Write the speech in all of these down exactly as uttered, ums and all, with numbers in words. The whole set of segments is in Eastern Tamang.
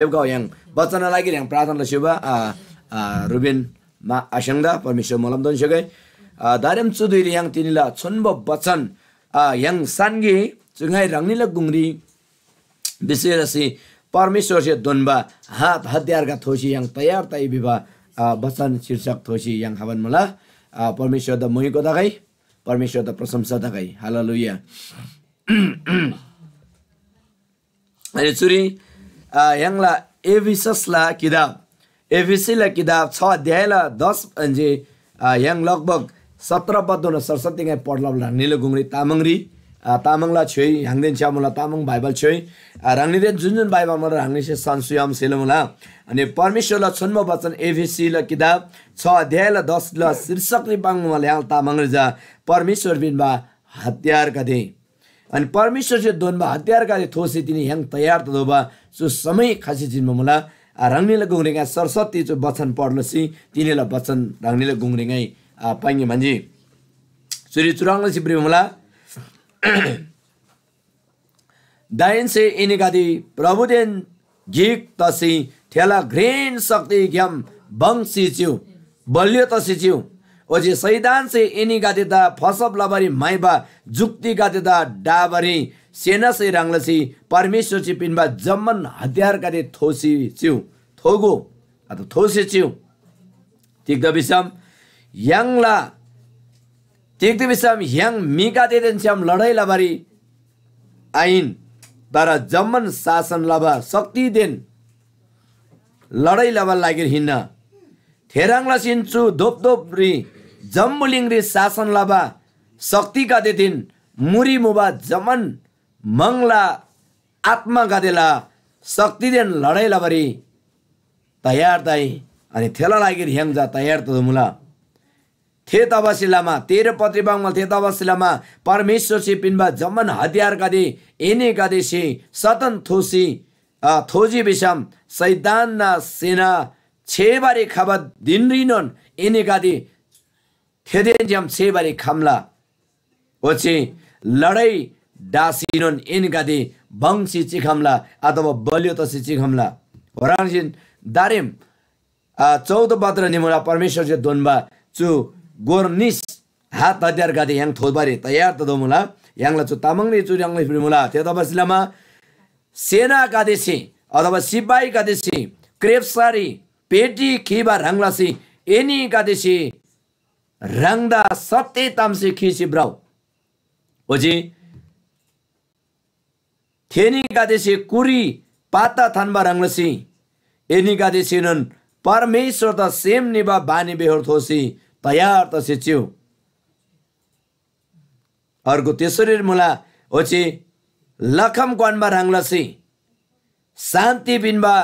एबगौ य्‍हाङ बचनला लागिरी य्‍हाङ प्रार्थना लस्‍युबा, आ, आ, रुबेन मा आस्‍याङ्दा परमेश्‍वर मोलम दोन्‍स्‍योगै। आ, दारेम चु धुइरी य्‍हाङ तिनीला छोन्‍बो बचन, आ, य्‍हाङ सान्‍गे चु ङाइ ह्राङनीला गुङरी विशेष लसी परमेश्‍वरसे दोन्‍बा हात हतियारगा थोसी य्‍हाङ तयार तइ भिबा, आ, बचन शीर्षक थोसी य्‍हाङ खबान मुला। आ, परमेश्‍वरदा मोहिको तगै, परमेश्‍वरदा प्रशंसा तगै। हालेलुया। अनि चुरी, आ, य्‍हाङला एफिससला किताब, एफिसीला किताब छ अध्यायला दस, अनि, आ, य्‍हाङ लगभग सत्र पदोन सरस्वती ङाइ पढलब ह्राङनीला गुङरी तामाङरी, आ, तामाङला छ्‌योइ, य्‍हाङदेन छ्‌यामुला तामाङ बाइबल छ्‌योइ, आ, ह्राङनीदेन जुन जुन बाइबल मुला ह्राङनीसे सन्‍सुयाम सेलमुला। अनि परमेश्‍वरला छोन्‍बो वचन एफिसीला किताब छ अध्यायला दसला शीर्षकरी पाङ्‌मुला य्‍हाङ तामाङरी चा परमेश्‍वर पिन्‍बा हतियारगदे। अनि परमेश्‍वरसे दोन्‍बा हतियारगदे थोसी तिनी य्‍हाङ तयार ततोःबा चु समय खसी जिन्‍बा मुला। आ, ह्राङनीला गुङरी ङाइ सरस्वती चु बचन पढ लसी तिनीला बचन ह्राङनीला गुङरी ङाइ, आ, पाङ्‌गे म्‍हन्‍जी। चुरी चुह्रङ् लसी भ्रिबा मुला। दाहेन्‍से एनीगदे प्रभुदेन गिक तसी थेला घ्रेन शक्तिग्‍याम भङ्‍सी चिउ, बलियो तसी चिउ। ओच्‍छे शैतानसे एनीगदेदा फसब लबारी म्‍हाइबा जुक्तिगदेदा ढाबारी सेनासे ह्रङ् लसी परमेश्‍वरसे पिन्‍बा जम्‍मान हतियारगदे थोसी चिउ, थोगो अथवा थोसी चिउ। तिग्‍दा भिसम य्‍हाङला, तिग्‍दा भिसम य्‍हाङ म्‍हिगदेदेन छ्‌याम लडाइ लबारी आहिन, तर जम्‍मान शासन लबा शक्तिदेन लडाइ लबाला लागिरी हिन्‍ना। थेह्रङ् लसीन चु धोपधोपरी जम्‍बुलिङरी शासन लबा शक्तिगदेदेन मुरी मुबा जम्‍मान म्‍हङला आत्‍मागदेला शक्तिदेन लडाइ लबारी तयार तइ, अनि थेला लागिरी य्‍हाङ चा तयार ततोःमुला। थेतबासेलमा तेह्र पत्री बाङमल थेतबासेलमा परमेश्‍वरसे पिन्‍बा जम्‍मान हतियारगदे एनीगदेसे सदन थोसी, अ, थोजी भिसम शैतानना सेना छेबारी खबा धिनरीनोन एनीगदे थेदेन छ्‌याम छेबारी खम्‍ला। ओच्‍छे लडाइ ढासीनोन एनीगदे भङ्‍सी चिखम्‍ला अथवा बलियो तसी चिखम्‍ला। ओह्रङ्सीन दारेम, आ, चौध पत्र निमुला परमेश्‍वरसे दोन्‍बा चु गोर निस हात हतियारगदे य्‍हाङ थोबारी तयार ततोःमुला। य्‍हाङला चु तामाङरी चुह्रङ् लसी भ्रिमुला। थेतबासेलमा सेनागदेसे अथवा सिपाहीगदेसे क्रेप्‍सरी पेटी खीबा ह्रङ् लसी एनीगदेसे ह्राङदा सत्‍य तामसे खीसी भ्रउ। ओच्‍छे थेनीगदेसे कुरी पाता थान्‍बा ह्रङ् लसी एनीगदेसेनोन परमेश्‍वरदा सेम निबा बानीबेहोर थोसी तयार तसी चिउ। अर्गु तेसरी मुला, ओच्‍छे लखम क्‍वान्‍बा ह्रङ् लसी शान्‍ति पिन्‍बा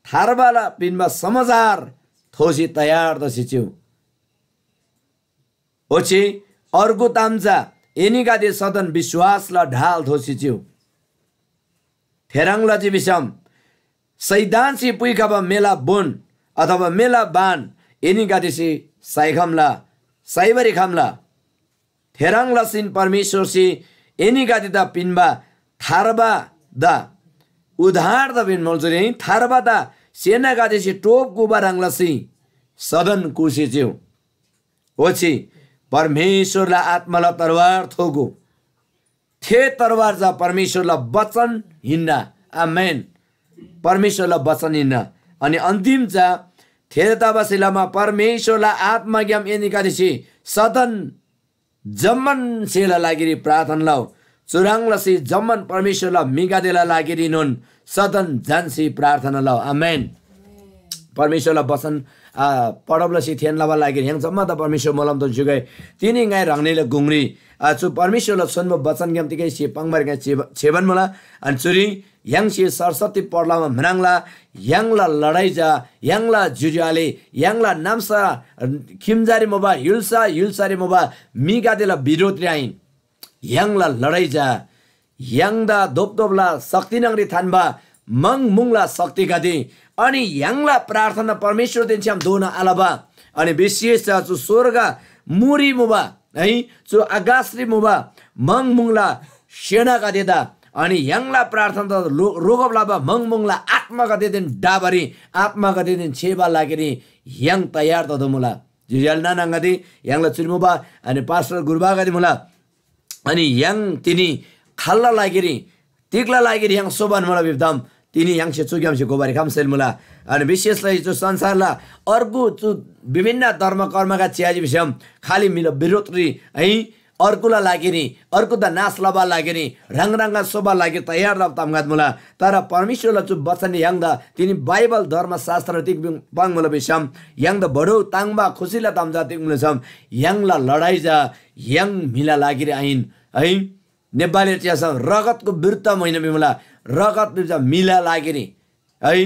थार्बाला पिन्‍बा समाचार थोसी तयार तसी चिउ। ओच्‍छे अर्गु ताम चा एनीगदे सदन विश्‍वासला ढाल थोसी चिउ। थेह्रङ् लजी भिसम शैतानसे पुइखबा मेला बोन अथवा मेला बान एनीगदेसे साइखम्‍ला, साइबारी खम्‍ला। थेह्रङ् लसीन परमेश्‍वरसे एनीगदेदा पिन्‍बा थार्बादा उद्धारदा पिन्‍मुला। चुरी थार्बादा सेनागदेसे टोप कूबा ह्रङ् लसी सदन कूसी चिउ। ओच्‍छे परमेश्‍वरला आत्‍माला तरवार थोगो। थे तरवार चा परमेश्‍वरला बचन हिन्‍ना। आमेन। परमेश्‍वरला बचन हिन्‍ना। अनि अन्‍तिम चा थेतबासेलमा परमेश्‍वरला आत्‍माग्‍याम एनीगदेसे सदन जम्‍मान स्‍हेला लागिरी प्रार्थना लउ। चुह्रङ् लसी जम्‍मान परमेश्‍वरला म्‍हिगदेला लागिरीनोन सदन झन्‍सी प्रार्थना लउ। आमेन। परमेश्‍वरला बचन, आ, पढब लसी थेन लबा लागिरी य्‍हाङ जम्‍मादा परमेश्‍वर मोलमदेन स्‍युगै। तिनी ङाइ ह्राङनीला गुङरी, आ, चु परमेश्‍वरला छोन्‍बो बचनग्‍याम तिगै स्‍हे पाङ्‌बारी ङाइ छेब-, छेबान मुला। अनि चुरी य्‍हाङसे सरस्‍वती पढलमा म्राङ्ला, य्‍हाङला लडाइ चा य्‍हाङला ज्‍योज्‍यो आले, य्‍हाङला नाम्‍सा खिम्‍जारी मुबा, य्‍हुल्‍सा य्‍हुल्‍सारी मुबा म्‍हिगदेला बिरोधरी आहिन। य्‍हाङला लडाइ चा य्‍हाङदा धोपधोपला शक्ति न्‍हङरी थान्‍बा म्‍हङ मुङला शक्तिगदे, अनि य्‍हाङला प्रार्थना परमेश्‍वरदेन छ्‌याम धोना आलबा, अनि विशेष चा चु स्‍वर्ग मुरी मुबा, है, चु आकाशरी मुबा म्‍हङ मुङला सेनागदेदा अनि य्‍हाङला प्रार्थना त लो-, रोगब लबा मङमङला आत्‍मागदेदेन डाबारी आत्‍मागदेदेन छेबा लागिरी य्‍हाङ तयार ततोःमुला। ज्‍योज्‍यो आले नाना आङागदे, य्‍हाङला चुरी मुबा अनि पास्टर गुरुबागदे मुला। अनि य्‍हाङ तिनी खाल्‍ला लागिरी, तिग्‍ला लागिरी य्‍हाङ सोबान मुला भिबा ताम तिनी य्‍हाङसे चुग्‍यामसे घोबारी खम्‍सेल मुला। अनि विशेष लसी चु संसारला अर्गु चु विभिन्न धर्म कर्मगा च्‍याजी भिसम खालि म्‍हिला विरोधरी है, अर्गुला लागिरी, अर्गुदा नाश लबा लागिरी, ह्राङ ह्राङगा सोबा लागिरी तयार लबा तामगदे मुला। तर परमेश्‍वरला चु वचन य्‍हाङदा तिनी बाइबल धर्मशास्त्र तिग पाङ्मुला भिसम य्‍हाङदा बडो ताङ्बा खुसीला ताम जा तिग मुला भिसम य्‍हाङला लडाइ जा य्‍हाङ म्‍हिला लागिरी आहिन है। नेपाली च्यासम रगतको विरुद्धमा होइन भिमुला, रगत भिजा म्‍हिला लागिरी है।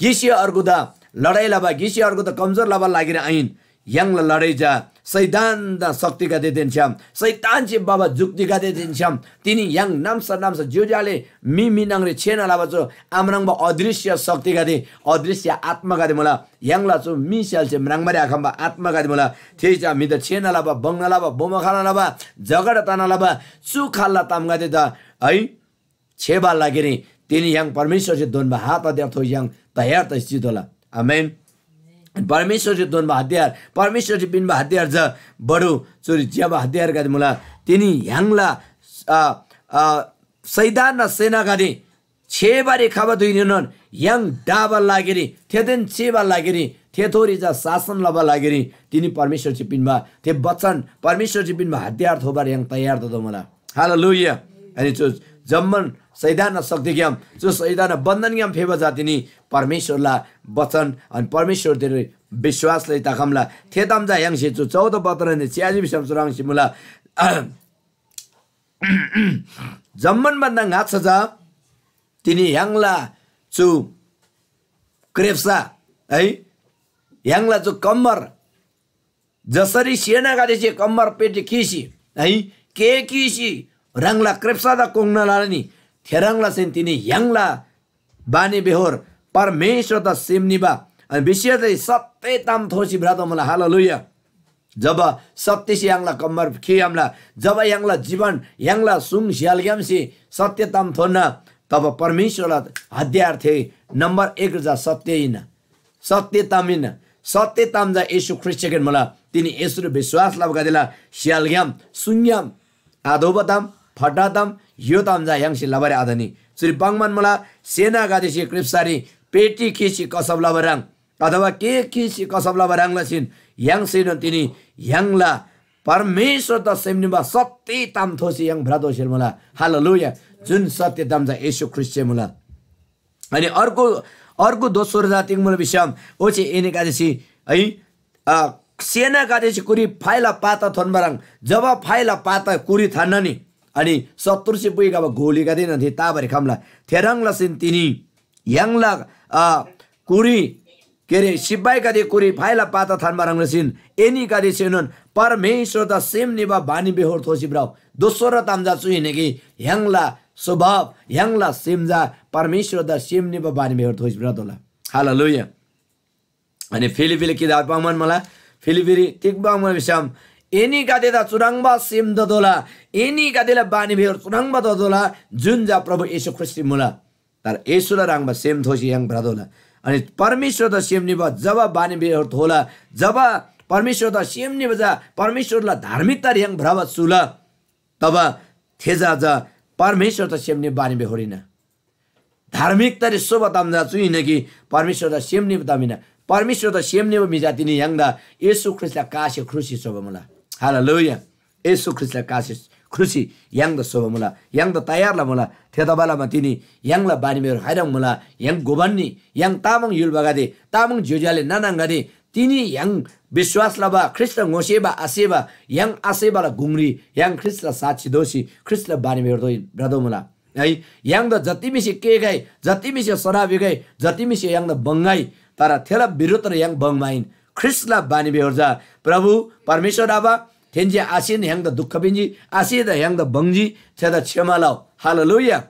गिसी अर्गुदा लडाइ लबा, गिसी अर्गुदा कमजोर लबा लागिरी आहिन। य्‍हाङला लडाइ चा शैतानदा शक्तिगदेदेन छ्‌याम, शैतानसे बाबा जुक्तिगदेदेन छ्‌याम तिनी य्‍हाङ नाम्‍सा नाम्‍सा ज्‍योज्‍यो आले मी मी न्‍हङरी छेना लबा चु आम्राङ्बा अदृश्य शक्तिगदे, अदृश्य आत्‍मागदे मुला। य्‍हाङला चु मी स्‍यालसे म्राङ्बारी आखम्‍बा आत्‍मागदे मुला। थे चा म्‍हिदा छेना लबा, बङ्ना लबा, बोमो खना लबा, झगडा तना लबा चु खाल्‍ला तामगदे चा है छेबा लागिरी तिनी य्‍हाङ परमेश्‍वरसे दोन्‍बा हात हतियार थोसी य्‍हाङ तयार तसी चितोःला। आमेन। परमेश्‍वरसे दोन्‍बा हतियार, परमेश्‍वरसे पिन्‍बा हतियार चा बडु चुरी ज्‍यबा हतियारगदे मुला। तिनी य्‍हाङला, अ, अ, शैतानना सेनागदे छेबारी खबा धुइरीनोन य्‍हाङ डाबा लागिरी, थेदेन छेबा लागिरी, थेथोरी चा शासन लबा लागिरी तिनी परमेश्‍वरसे पिन्‍बा थे बचन, परमेश्‍वरसे पिन्‍बा हतियार थोबार य्‍हाङ तयार ततोःमुला। हालेलुया। अनि चु जम्‍मान शैतानना शक्तिग्‍याम, चु शैतानना बन्‍धनग्‍याम फेबा चा तिनी परमेश्‍वरला बचन अनि परमेश्‍वरतिर विश्‍वास लइ तखम्‍ला। थे ताम चा य्‍हाङसे चु चौध पत्रने च्‍याजी भिसम चुह्रङ्सी मुला। जम्‍मान भन्‍दा ङाच्‍छा चा तिनी य्‍हाङला चु क्रेप्‍सा है, य्‍हाङला चु कम्‍मर, जसरी सेनागदेसे कम्‍मर पेटी खीसी है, के खीसी ह्राङला क्रेप्‍सादा कोङ्‌ना लला नि, थेह्रङ् लसीन तिनी य्‍हाङला बानीबेहोर परमेश्‍वरदा सेम निबा अनि विशेषै सत्‍य ताम थोसी भ्रतोःमुला। हालेलुया। जब सत्‍यसे य्‍हाङला कम्‍मर खियामला, जब य्‍हाङला जीवन, य्‍हाङला सुङ स्‍यालग्‍यामसे सत्‍य ताम थोन्‍ना, तब परमेश्‍वरला हतियार थे नम्‍बर एक चा सत्‍य हिन्‍ना। सत्‍य ताम हिन्‍ना। सत्‍य ताम चा येशू ख्रीष्‍टसेकेन मुला। तिनी येशूरी विश्‍वास लबागदेला स्‍यालग्‍याम, सुङग्‍याम आतोःबा ताम, फट्टा ताम, यो ताम चा य्‍हाङसे लबारी आतनी। चुरी पाङ्‌मान मुला, सेनागदेसे क्रेप्‍सारी पेटी खीसी कसब लबा ह्रङ्, अथवा के खीसी कसब लबा ह्रङ् लसीन य्‍हाङसेनोन तिनी य्‍हाङला परमेश्‍वरदा सेम निबा सत्‍य ताम थोसी य्‍हाङ भ्रतोःसेल मुला। हालेलुया। जुन सत्‍य ताम चा येशू ख्रीष्‍टसे मुला। अनि अर्को, अर्को दोस्रो चा तिग मुला भिसम, ओच्‍छे एनीगदेसे है, अ, सेनागदेसे कुरी फाइला पाता थोन्‍बा ह्रङ्, जब फाइला पाता कुरी थान्‍ना नि, अनि शत्रुसे पुइखबा गोलीगदेएनोन थे ताबारी खम्‍ला। थेह्रङ् लसीन तिनी य्‍हाङला, अ, कुरी, के अरे, सिपाहीगदे कुरी फाइला पाता थान्‍बा ह्रङ् लसीन एनीगदेसेनोन परमेश्‍वरदा सेम निबा बानीबेहोर थोसी भ्रउ। दोस्रो ताम चा चु हिन्‍ना कि य्‍हाङला स्वभाव, य्‍हाङला सेम चा परमेश्‍वरदा सेम निबा बानीबेहोर थोसी भ्रतोःला। हालेलुया। अनि फिलिप्‍पीले किताब पाङ्‌मान मुला, फिलिप्‍पीरी तिग पाङ्‌मान भिसम, एनीगदेदा चुह्रङ्बा सेम ततोःला, एनीगदेला बानीबेहोर चुह्रङ्बा ततोःला, जुन चा प्रभु येशू ख्रीष्‍टरी मुला। तर येशूला ह्रङ्‌बा सेम थोसी य्‍हाङ भ्रतोःला। अनि परमेश्‍वरदा सेम निबा जब बानीबेहोर थोला, जब परमेश्‍वरदा सेम निबा चा परमेश्‍वरला धार्मिकतारी य्‍हाङ भ्रबा चुला, तब थे चा चा परमेश्‍वरदा सेम निबा बानीबेहोर हिन्‍ना। धार्मिकतारी सोबा ताम चा चु हिन्‍ना कि परमेश्‍वरदा सेम निबा ताम हिन्‍ना। परमेश्‍वरदा सेम निबा म्‍हि चा तिनी य्‍हाङदा येशू ख्रीष्‍टला कासे ख्रुसी स्‍होबा मुला। हालेलुया। येशू ख्रीष्‍टला कासे ख्रुसी य्‍हाङदा स्‍होबा मुला, य्‍हाङदा तयार लमुला। थेतबालमा तिनी य्‍हाङला बानीबेहोर खाइह्रङ् मुला, य्‍हाङ घोबान्‍नी, य्‍हाङ तामाङ य्‍हुलबागदे, तामाङ ज्‍योज्‍यो आले नाना आङागदे, तिनी य्‍हाङ विश्‍वास लबा, ख्रीष्‍ट ङोसेबा आसेबा, य्‍हाङ आसेबाला गुङरी य्‍हाङ ख्रीष्‍टला साक्षी दोसी ख्रीष्‍टला बानीबेहोर दोइ भ्रतोःमुला। है, य्‍हाङदा जति म्‍हिसे केगै, जति म्‍हिसे सराप युगै, जति म्‍हिसे य्‍हाङदा बङ्‌गै, तर थेला विरुद्धरी य्‍हाङ बङ्‌बा आहिन। ख्रीष्‍टला बानीबेहोर चा प्रभु परमेश्‍वर आबा, थेन्‍से आसेन य्‍हाङदा दुख पिन्‍जी, आसेदा य्‍हाङदा बङ्जी, थेदा क्षमा लउ। हालेलुया।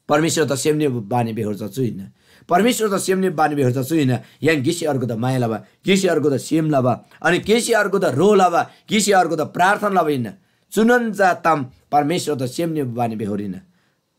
परमेश्‍वरदा सेम निबा बानीबेहोर चा चु हिन्‍ना। परमेश्‍वरदा सेम निबा बानीबेहोर चा चु हिन्‍ना। य्‍हाङ गिसे अर्गुदा माया लबा, गिसे अर्गुदा सेम लबा, अनि गिसे अर्गुदा ह्रो लबा, गिसे अर्गुदा प्रार्थना लबा हिन्‍ना। चुनोन चा ताम परमेश्‍वरदा सेम निबा बानीबेहोर हिन्‍ना।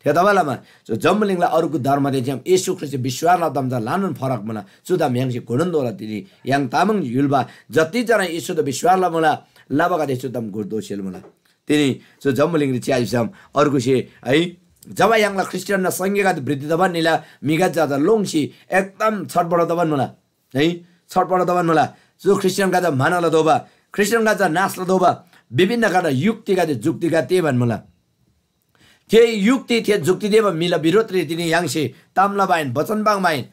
थेतबालमा चु जम्‍बुलिङला अर्गु धर्मदेन छ्‌याम येशू ख्रीष्‍टसे विश्‍वास लबा ताम चा ल्‍हानान फरक मुला। चु ताम य्‍हाङसे घोनोन तोःला। तिनी य्‍हाङ तामाङ य्‍हुलबा जति जना येशूदा विश्‍वास लबा मुला, लबागदे चु ताम घोर दोसेल मुला। तिनी चु जम्‍बुलिङरी च्‍याजी भिसम अर्गुसे है, जब य्‍हाङला ख्रीष्‍टियानना संख्यागदे वृद्धि तबान निला, म्‍हिगदे जादा लोङ्सी एकदम छटपट तबान मुला है, छटपट तबान मुला। चु ख्रीष्‍टियानगदे म्‍हाना लतोःबा, ख्रीष्‍टियानगदे नाश लतोःबा विभिन्न खालला युक्तिगदे, जुक्तिगदे तेबान मुला। थे युक्ति, थे जुक्ति देबा म्‍हिला बिरोधरी तिनी य्‍हाङसे ताम लबा आहिन, बचन पाङ्बा आहिन।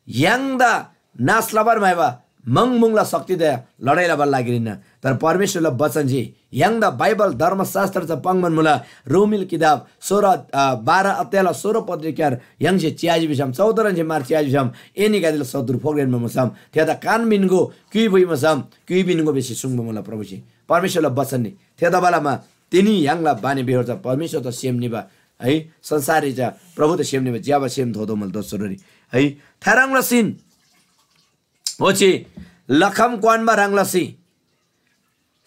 य्‍हाङदा नाश लबार म्‍हाइबा मङमुङला शक्तिदा लडाइ लबार लागिरी हिन्‍ना। तर परमेश्‍वरला बचनसे य्‍हाङदा बाइबल धर्मशास्‍त्र चा पाङ्‌बान मुला। रोमील किताब सोह्र, अ, बाह्र अध्यायला सोह्र पत्रिकार य्‍हाङसे च्‍याजी भिसम, चौधरन्‍से मार च्‍याजी भिसम, एनीगदेला शत्रु फोग्रेन्‍बा मुसम, थेदा कान मिन्‍गो, क्‍युइ भुइ मुसम, क्‍युइ पिन्‍गो भिसी सुङ्बा मुला प्रभुसे। परमेश्‍वरला बचननी। थेतबालमा तिनी य्‍हाङला बानीबेहोर चा परमेश्‍वरदा सेम निबा है, संसाररी चा प्रभुदा सेम निबा ज्‍यबा सेम थोदो मुला दोस्‍सोरी है। थेह्रङ् लसीन ओच्‍छे लखम क्‍वान्‍बा ह्रङ् लसी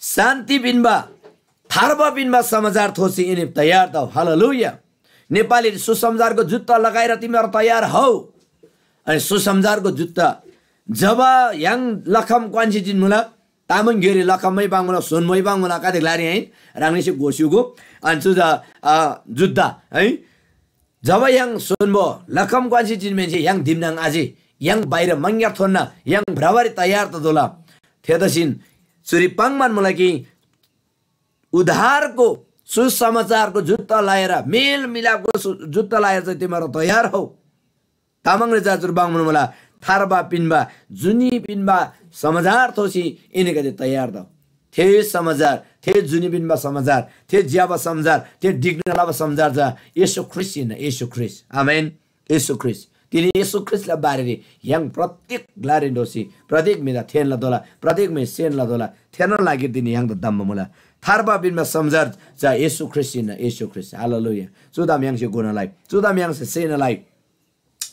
शान्ति पिन्‍बा, थार्बा पिन्‍बा समाचार थोसी एनी तयार तउ। हालेलुया। नेपाली सुसमाचारको जुत्ता लगाएर तिमीहरू तयार हौ। अनि सुसमाचारको जुत्ता जब य्‍हाङ लखम क्‍वान्‍सी जिन्‍मुला, तामाङ ग्‍योइरी लखममै पाङ्मुला, सोनमै पाङ्मुला, कति ग्‍लारी है, ह्राङनीसे घोस्‍युगु। अनि चु चा, अ, जुत्ता है, जब य्‍हाङ सोन्‍बो लखम क्‍वान्‍सी जिन्‍माहेन्‍से य्‍हाङ दिमनाङ आजि, य्‍हाङ बाहिर मङग्‍यार थोन्‍ना, य्‍हाङ भ्रबारी तयार ततोःला। थेतसिन चुरी पाङ्‌बान मुला कि उद्धारको सुसमाचारको जुत्ता लाएर, मेलमिलापको सु-, जुत्ता लाएर चाहिँ तिमीहरू तयार हौ। तामाङले चा चुरी पाङ्‌बान मुला, थार्बा पिन्‍बा, जुनी पिन्‍बा समाचार थोसी एनीगदे तयार तउ। थे समाचार, थे जुनी पिन्‍बा समाचार, थे ज्‍यबा समाचार, थे ढिक्‍ना लबा समाचार चा येशू ख्रीष्‍ट हिन्‍ना, येशू ख्रीष्‍ट। आमेन। येशू ख्रीष्‍ट। तिनी येशू ख्रीष्‍टला बारेरी य्‍हाङ प्रत्येक ग्‍लारी दोःसी प्रत्येक म्‍हिदा थेःना लतोःला, प्रत्येक म्‍हि सेन लतोःला, थेनोन लागिरी तिनी य्‍हाङदा धम्‍बा मुला। थार्बा पिन्‍बा समाचार चा येशू ख्रीष्‍ट हिन्‍ना, येशू ख्रीष्‍ट। हालेलुया। चु ताम य्‍हाङसे घोना लइ, चु ताम य्‍हाङसे सेना लइ।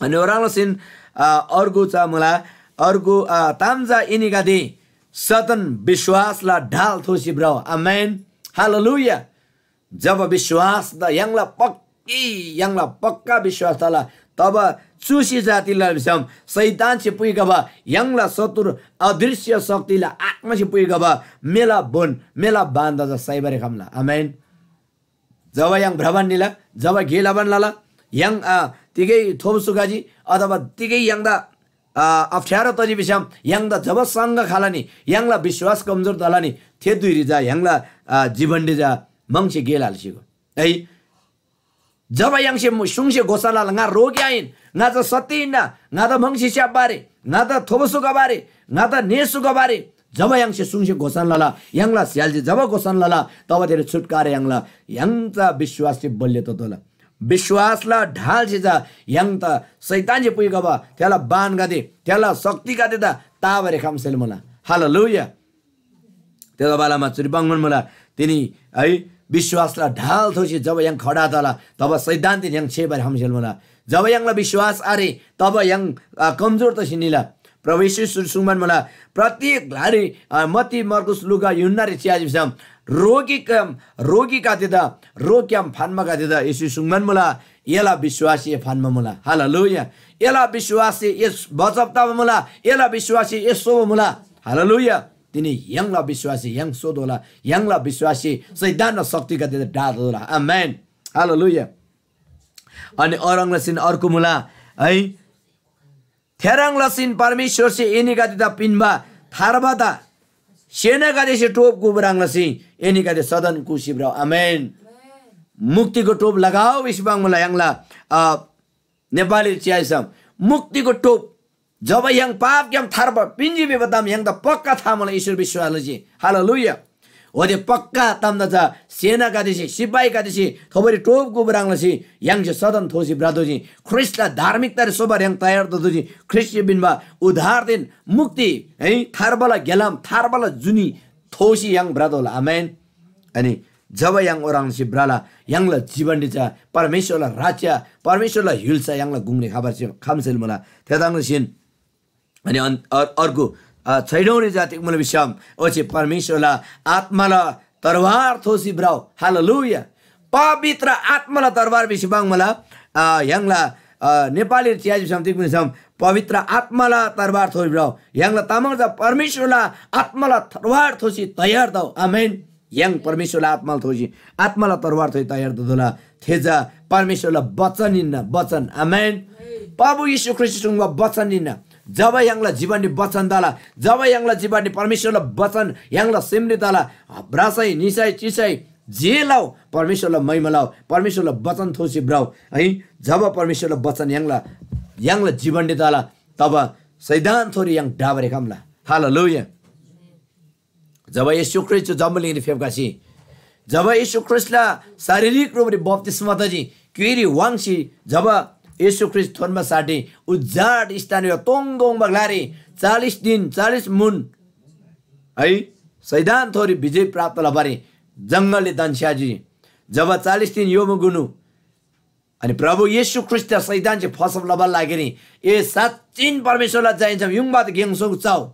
अनि ओह्रङ् लसीन, अ, अर्गु चा मुला, अर्गु, अ, ताम चा एनीगदे सदन विश्‍वासला ढाल थोसी भ्रउ। आमेन। हालेलुया। जब विश्‍वास द य्‍हाङला पक्‍की, य्‍हाङला पक्‍का विश्‍वास तला, तब चुसी जातिला भिसम शैतानसे पुइखबा य्‍हाङला शत्रु अदृश्य शक्तिला आत्‍मासे पुइखबा मेला बोन, मेला बान्‍दा चा साइबारी खम्‍ला। आमेन। जब य्‍हाङ भ्रबान निला, जब गे लबान लला, य्‍हाङ, अ, तिगै थोबो सुखजी अथवा तिगै य्‍हाङदा, अ, अप्ठ्यारो तजी भिसम य्‍हाङदा जब सङ्घ खला नि, य्‍हाङला विश्‍वास कमजोर तला नि, थे धुइरी चा य्‍हाङला, अ, जीवनरी चा म्‍हङसे गे लाल्‍सीगो। है, जब य्‍हाङसे मु-, सुङसे घोषणा लला, ङा रोगी आहिन, ङा चा सत्य हिन्‍ना, ङादा म्‍हङसे स्‍याप्‍बा आरे, ङादा थोबो सुखबा आरे, ङादा ने सुखबा आरे, जब य्‍हाङसे सुङसे घोषणा लला, य्‍हाङला स्‍यालसे जब घोषणा लला, तब थेरी छुटकारा य्‍हाङला, य्‍हाङ चा विश्‍वाससे बलियो ततोःला। विश्‍वासला ढालसे चा य्‍हाङ त शैतानसे पुइखबा थेला बानगदे, थेला शक्तिगदे त ताबारी खम्‍सेल मुला। हालेलुया। थेतबालामा चुरी पाङ्‌बान मुला, तिनी है विश्‍वासला ढाल थोसी जब य्‍हाङ खडा तला, तब शैतानदेन य्‍हाङ छेबारी खम्‍सेल मुला। जब य्‍हाङला विश्‍वास आरे, तब य्‍हाङ, अ, कमजोर तसी निला। प्रभु येशू सुर सुङ्बान मुला, प्रत्येक ग्‍लारी, अ, मत्ती, मर्कुस, लुका, यूहन्‍नारी च्‍याजी भिसम रोगीग्‍याम, रोगीगदेदा, रोगग्‍याम फान्‍बागदेदा येशू सुङ्बान मुला, एला विश्‍वाससे फान्‍बा मुला। हालेलुया। एला विश्‍वाससे ए बचब तबा मुला, एला विश्‍वाससे ए सोबा मुला। हालेलुया। तिनी य्‍हाङला विश्‍वाससे य्‍हाङ सोतोःला, य्‍हाङला विश्‍वाससे शैतानला शक्तिगदेदा डातोःला। आमेन। हालेलुया। अनि ओह्रङ् लसीन अर्को मुला है, थेह्रङ् लसीन परमेश्‍वरसे एनीगदेदा पिन्‍बा थार्बादा सेनागदेसे टोप गुबा ह्रङ् लसी एनीगदे सदन कुसी भ्रउ। आमेन। मुक्तिको टोप लगाओ भिसी पाङ्मुला य्‍हाङला, अ, नेपाली च्‍याइसम मुक्तिको टोप। जब य्‍हाङ पापग्‍याम थार्बा पिन्‍जी भिबा ताम य्‍हाङदा पक्‍का था मुला, ईश्‍वर विश्‍वास लजी। हालेलुया। ओदे पक्‍का तामदा चा सेनागदेसे, सिपाहीगदेसे थोबोरी टोप गुबा ह्रङ् लसी य्‍हाङसे सदन थोसी भ्रतोःजी। ख्रीष्‍टला धार्मिकतारी सोबार य्‍हाङ तयार ततोःजी। ख्रीष्‍टसे पिन्‍बा उद्धारदेन मुक्ति है, थार्बाला गेलाम, थार्बाला जुनी थोसी य्‍हाङ भ्रतोःला। आमेन। अनि जब य्‍हाङ ओह्रङ् लसी भ्रला, य्‍हाङला जीवनरी चा परमेश्‍वरला राज्‍य, परमेश्‍वरला य्‍हुल्‍सा य्‍हाङला गुङरी खबार खम्‍सेल मुला। थेह्रङ् लसीन अनि अन-, अर-, अर्को, अ, छैटौँरी चा तिग मुला भिसम, ओच्‍छे परमेश्‍वरला आत्‍माला तरवार थोसी भ्रउ। हालेलुया। पवित्र आत्माला तरवार भिसी पाङ्‌मुला। अ, य्‍हाङला, अ, नेपाली च्‍याजी भिसम तिग भिसम पवित्र आत्माला तरवार थोरी भ्रउ। य्‍हाङला तामाङ चा परमेश्‍वरला आत्माला तरवार थोसी तयार तउ। आमेन। य्‍हाङ परमेश्‍वरला आत्माला थोसी, आत्माला तरवार थोसी तयार ततोःला। थे चा परमेश्‍वरला वचन हिन्‍ना, वचन। आमेन। प्रभु येशू ख्रीष्‍ट सुङ्बा वचन हिन्‍ना। जब य्‍हाङला जीवनरी वचन तला, जब य्‍हाङला जीवनरी परमेश्‍वरला वचन य्‍हाङला सेमरी तला, भ्रसै, निसै, चिसै, जे लउ, परमेश्‍वरला महिमा लउ, परमेश्‍वरला वचन थोसी भ्रउ है। जब परमेश्‍वरला वचन य्‍हाङला, य्‍हाङला जीवनरी तला, तब शैतान थोरी य्‍हाङ ढाबारी खम्‍ला। हालेलुया। जब येशू ख्रीष्‍ट चु जम्‍बुलिङरी फेप्‍खसी, जब येशू ख्रीष्‍टला शारीरिक रूपरी बप्‍तिस्‍मा तजी, क्‍युइरी वाङ्सी, जब येशू ख्रीष्‍ट थोन्‍बा साठी उजाड स्थानरी तोङतोङबा ग्‍लारी चालिस दिन, चालिस मुन है, शैतान थोरी विजय प्राप्त लबारी जङ्गलले धन्‍छ्‌याजी। जब चालिस दिन योमगुनु अनि प्रभु येशू ख्रीष्‍टदा शैतानसे फसब लबाला लागिरी ए साँच्‍चिन परमेश्‍वरला झा हिन्‍सम युङबादा गेङ सोङ चउ।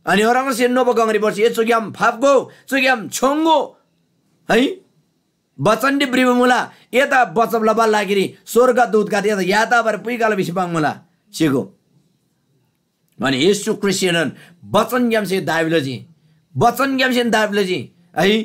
अनि ओह्रङ्सी नोबा गङरी भोर्सी ए चुग्‍याम फाप्‍गो, चुग्‍याम छ्‌योङ्‍गो है। बचनरी भ्रिबा मुला, एदा बचब लबाला लागिरी स्‍वर्गदूतगदे एदा याताबारी पुइखला भिसी पाङ्‌मुला। चिगो। अनि येशू ख्रीष्‍टसेनोन बचनग्‍यामसे दाबी लजी, बचनग्‍यामसेन दाबी लजी है।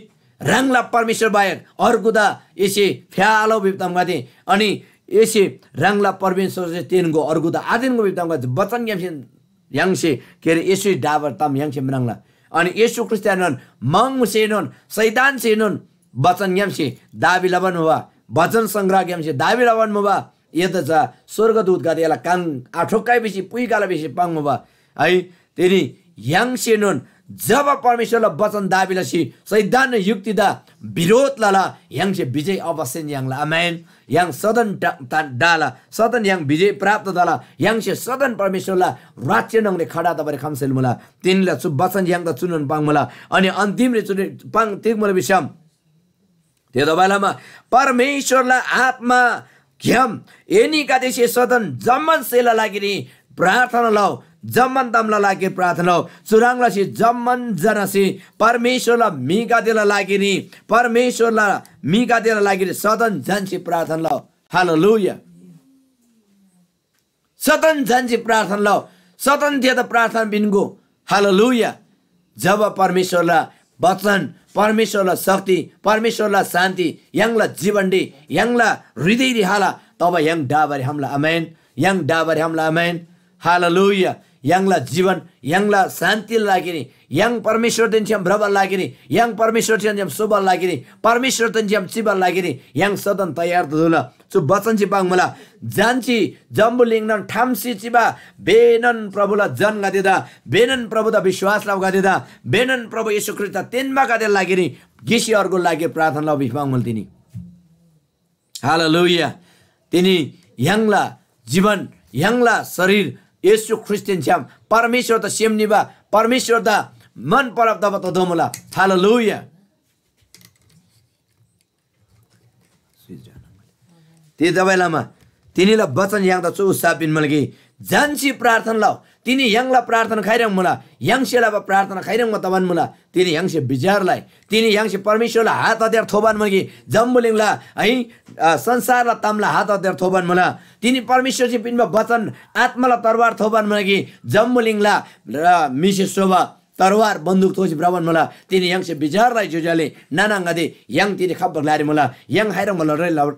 ह्राङला परमेश्‍वर बाहेक अर्गुदा एसे फ्‍याआलौ भिबा तामगदे, अनि एसे ह्राङला परमेश्‍वरसे तेन्‍गो, अर्गुदा आतेन्‍गो भिबा तामगदे बचनग्‍यामसेन य्‍हाङसे, के अरे, येशूसे ढाबा ताम य्‍हाङसे म्राङ्ला। अनि येशू ख्रीष्‍टदाएनोन म्‍हङसेनोन शैतानसेनोन बचनग्‍यामसे दाबी लबान मुबा, भजन सङ्ग्रहग्‍यामसे दाबी लबान मुबा, एदा चा स्‍वर्गदूतगदेला काङ आठोक्‍गै भिसी पुइखला भिसी पाङ्मुबा है। तिनी य्‍हाङसेनोन जब परमेश्‍वरला बचन दाबी लसी शैतानना युक्तिदा बिरोध लला, य्‍हाङसे विजय अवश्‍य याङ्ला। आमेन। य्‍हाङ सदन डा-, ता-, डाला, सदन य्‍हाङ विजय प्राप्त तला। य्‍हाङसे सदन परमेश्‍वरला राज्‍य न्‍हङरी खडा तबारी खम्‍सेल मुला। तिनीला चु बचन य्‍हाङदा चुनोन पाङ्मुला। अनि अन्तिमरी चुरी पाङ तिग मुला भिसम, थेतबासेलमा परमेश्‍वरला आत्‍माग्‍याम एनीगदेसे सदन जम्‍मान स्‍हेला लागिरी प्रार्थना लउ, जम्‍मान तामला लागिरी प्रार्थना लउ। चुह्रङ् लसी जम्‍मान जनासे परमेश्‍वरला म्‍हिगदेला लागिरी, परमेश्‍वरला म्‍हिगदेला लागिरी सदन झन्‍सी प्रार्थना लउ। हालेलुया। सदन झन्‍सी प्रार्थना लउ, सदन थेदा प्रार्थना पिन्‍गो। हालेलुया। जब परमेश्‍वरला वचन, परमेश्‍वरला शक्ति, परमेश्‍वरला शान्ति य्‍हाङला जीवनरी, य्‍हाङला हृदयरी हाला, तब य्‍हाङ डाबारी हामला। आमेन। य्‍हाङ डाबारी हामला। आमेन। हालेलुया। य्‍हाङला जीवन, य्‍हाङला शान्तिला लागिरी, य्‍हाङ परमेश्‍वरदेन छ्‌याम भ्रबाला लागिरी, य्‍हाङ परमेश्‍वरदेन छ्‌याम सोबाला लागिरी, परमेश्‍वरदेन छ्‌याम चिबाला लागिरी य्‍हाङ सदन तयार ततोःला। चु बचनसे पाङ्मुला, जान्‍सी जम्‍बुलिङनान ठाम्‍सी चिबा बेनन प्रभुला जनगदेदा, बेनन प्रभुदा विश्‍वास लबागदेदा, बेनन प्रभु येशू ख्रीष्‍टदा तेन्‍बागदेला लागिरी गिसी अर्गुला लागिरी प्रार्थना लउ भिसी पाङ्मुला तिनी। हालेलुया। तिनी य्‍हाङला जीवन, य्‍हाङला शरीर येशू ख्रीष्‍टदेन छ्‌याम परमेश्‍वरदा सेम निबा, परमेश्‍वरदा मन परब तबा ततोःमुला। हालेलुया। थेतबासेलमा तिनीला बचन य्‍हाङदा चु उत्साह पिन्‍मुला कि जान्‍सी प्रार्थना लउ। तिनी य्‍हाङला प्रार्थना खाइह्रङ् मुला, य्‍हाङसे लबा प्रार्थना खाइह्रङ्‌बा तबान मुला, तिनी य्‍हाङसे विचार लइ। तिनी य्‍हाङसे परमेश्‍वरला हात हतियार थोबान मुला कि जम्‍बुलिङला है, अ, संसारला तामला हात हतियार थोबान मुला। तिनी परमेश्‍वरसे पिन्‍बा बचन आत्‍माला तरवार थोबान मुला कि जम्‍बुलिङला र म्‍हिसे स्‍होबा तरवार बन्दुक थोसी भ्रबान मुला। तिनी य्‍हाङसे विचार लइ ज्‍योज्‍यो आले नाना आङागदे, य्‍हाङ तिनी खप्‍बा ग्‍लारी मुला। य्‍हाङ खाइह्रङ्‌बा लडाइ लबा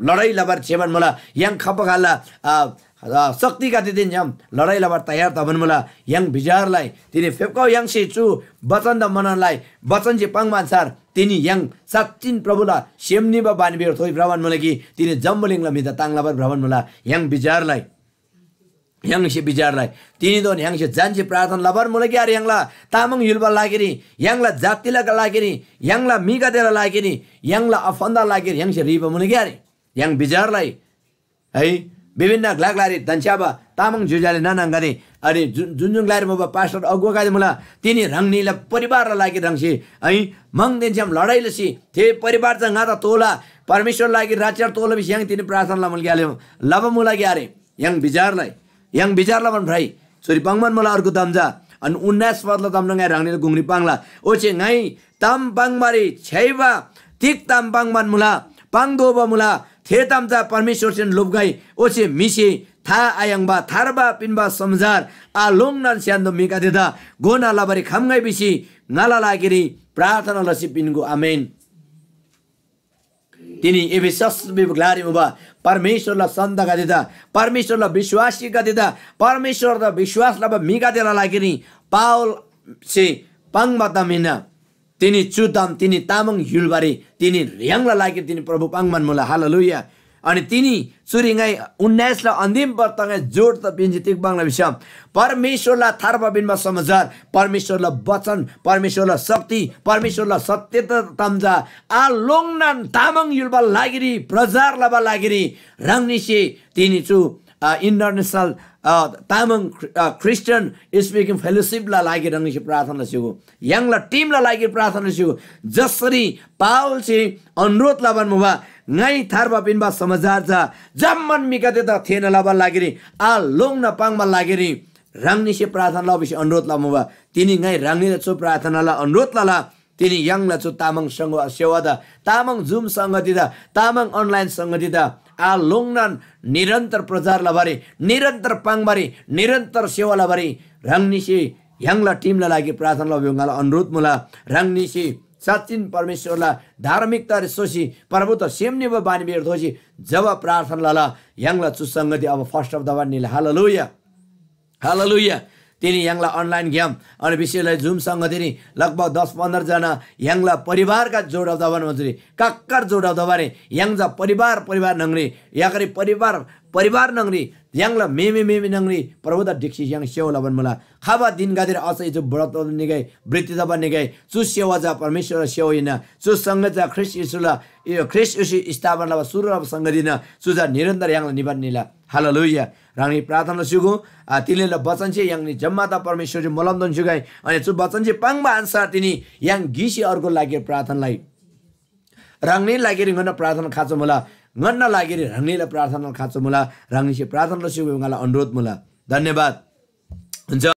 लडाइ लबार छेबान मुला। य्‍हाङ खप्‍बा खाल्‍ला, आ, आ, शक्तिगदेदेन छ्‌याम लडाइ लबार तयार तबान मुला। य्‍हाङ विचार लइ तिनी फेप्‍खउ य्‍हाङसे चु बचनदा मनन लइ, बचनसे पाङ्बा अन्‍छार तिनी य्‍हाङ साँच्‍चिन प्रभुला सेम निबा बानीबेहोर थोइ भ्रबान मुला कि तिनी जम्‍बुलिङला म्‍हिदा ताङ्‌लबार भ्रबान मुला। य्‍हाङ विचार लइ। य्‍हाङसे विचार लइ। तिनीदोन य्‍हाङसे जान्‍सी प्रार्थना लबान मुला कि आरे? य्‍हाङला तामाङ य्‍हुलबा लागिरी, य्‍हाङला जातिला लागिरी, य्‍हाङला म्‍हिगदेला लागिरी, य्‍हाङला आफन्‍तला लागिरी य्‍हाङसे ह्रीबा मुला कि आरे? य्‍हाङ विचार लइ। है, विभिन्न ग्‍ला ग्‍लारी धन्‍छ्‌याबा तामाङ ज्‍योज्‍यो आले नाना आङागदे, अनि जुन, जुन जुन ग्‍लारी मुबा पास्‍टर अगुवागदे मुला, तिनी ह्राङनीला परिवारला लागिरी ह्राङसे, है, म्‍हङदेन छ्‌याम लडाइ लसी, थे परिवार चा ङादा तोःला, परमेश्‍वरला लागिरी राज्‍यरी तोःला भिसी य्‍हाङ तिनी प्रार्थना लमुला कि आले? लबा मुला कि आरे? य्‍हाङ विचार लइ, य्‍हाङ विचार लबान भ्रइ। चुरी पाङ्‌बान मुला अर्गु ताम चा, अनि उन्‍नाइस पदला ताम ङाइ ह्राङनीला गुङरी पाङ्ला। ओच्‍छे ङाइ ताम पाङ्‌बारी छ्‌याइबा तिग ताम पाङ्‌बान मुला, पाङ्तोःबा मुला, थे ताम चा परमेश्‍वरसेन लोप्‍गै, ओच्‍छे म्‍हिसे था आयाङ्बा थार्बा पिन्‍बा समाचार आलोङ्नान स्‍य्‍हान्‍दो म्‍हिगदेदा घोना लबारी खम्‍गै भिसी ङाला लागिरी प्रार्थना लसी पिन्‍गो। आमेन। तिनी एफिसस भिबा ग्‍लारी मुबा परमेश्‍वरला सन्‍तागदेदा, परमेश्‍वरला विश्‍वासीगदेदा, परमेश्‍वरदा विश्‍वास लबा म्‍हिगदेला लागिरी पावलसे पाङ्बा ताम हिन्‍ना। तिनी चु ताम तिनी तामाङ य्‍हुलबारी तिनी य्‍हाङला लागिरी तिनी प्रभु पाङ्‌बान मुला। हालेलुया। अनि तिनी चुरी ङाइ उन्‍नाइसला अन्तिम पत्ता ङाइ जोड त पिन्‍जी तिग पाङ्ला भिसम परमेश्‍वरला थार्बा पिन्‍बा समाचार, परमेश्‍वरला वचन, परमेश्‍वरला शक्ति, परमेश्‍वरला सत्यता ताम चा आलोङ्नान तामाङ य्‍हुलबा लागिरी प्रचार लबा लागिरी ह्राङनीसे तिनी चु, अ, इन्टरनेसनल, अ, तामाङ ख्रि-, अ, क्रिस्चियन स्पिकिङ फेलोसिपला लागि ह्राङनीसे प्रार्थना लस्‍युगो। य्‍हाङला टिमला लागि प्रार्थना लस्‍युगो। जसरी पावलसे अनुरोध लबान मुबा, ङाइ थार्बा पिन्‍बा समाचार चा जम्‍मान म्‍हिगदेदा थेःना लबाला लागिरी, आलोङ्ना पाङ्बा लागिरी ह्राङनीसे प्रार्थना लउ भिसी अनुरोध लबा मुबा। तिनी ङाइ ह्राङनीला चु प्रार्थनाला अनुरोध लला। तिनी य्‍हाङला चु तामाङ संघ सेवादा, तामाङ जुम संगतिदा, तामाङ अनलाइन संगतिदा आलोङ्नान निरन्तर प्रचार लबारी, निरन्तर पाङ्बारी, निरन्तर सेवा लबारी ह्राङनीसे य्‍हाङला टिमला लागि प्रार्थना लबा ङाला अनुरोध मुला। ह्राङनीसे साँच्‍चिन परमेश्‍वरला धार्मिकतारी सोसी प्रभुदा सेम निबा बानीबेहोर दोसी जब प्रार्थना लला, य्‍हाङला चु संगति अब फर्स्ट अफ द वन निला। हालेलुया। हालेलुया। तिनी य्‍हाङला अनलाइन ग्‍याम अनि विशेषलाई जुम संगतिरी लगभग दस पन्ध्र जना य्‍हाङला परिवारका जोडा दबान मन्त्री काक्कर जोडा दबारे य्‍हाङ जा परिवार परिवार न्‍हङरी याकरी परिवार परिवार न्‍हङरी य्‍हाङला मेमे मेमे न्‍हङरी प्रभुदा ढिक्‍सी य्‍हाङ सेवा लबान मुला। खबा दिनगदेर अझै चु बढत निगै वृद्धि तबा निगै चु सेवा जा परमेश्‍वरला सेवा हिन्‍ना। चु संगत जा ख्रीष्‍ट येशूला, यो ख्रीष्‍ट येशू स्थापना लबा सुरु लबा संगति हिन्‍ना। चु जा निरन्तर य्‍हाङला निबान निला। हालेलुया। ह्राङनी प्रार्थना लस्‍युगो, आ, तिनीला वचनसे य्‍हाङनी जम्‍मादा परमेश्‍वरसे मोलम दोन स्‍युगै। अनि चु वचनसे पाङ्बा अन्‍सार तिनी य्‍हाङ गिसी अर्गो लागिर प्रार्थना लइ। ह्राङनी लागिरी ङन्‍ना प्रार्थना खाँचो मुला, ङन्‍ना लागिरी ह्राङनीला प्रार्थना खाँचो मुला। ह्राङनीसे प्रार्थना लस्‍युगो ङाला अनुरोध मुला। धन्‍यवाद। हुन्छ।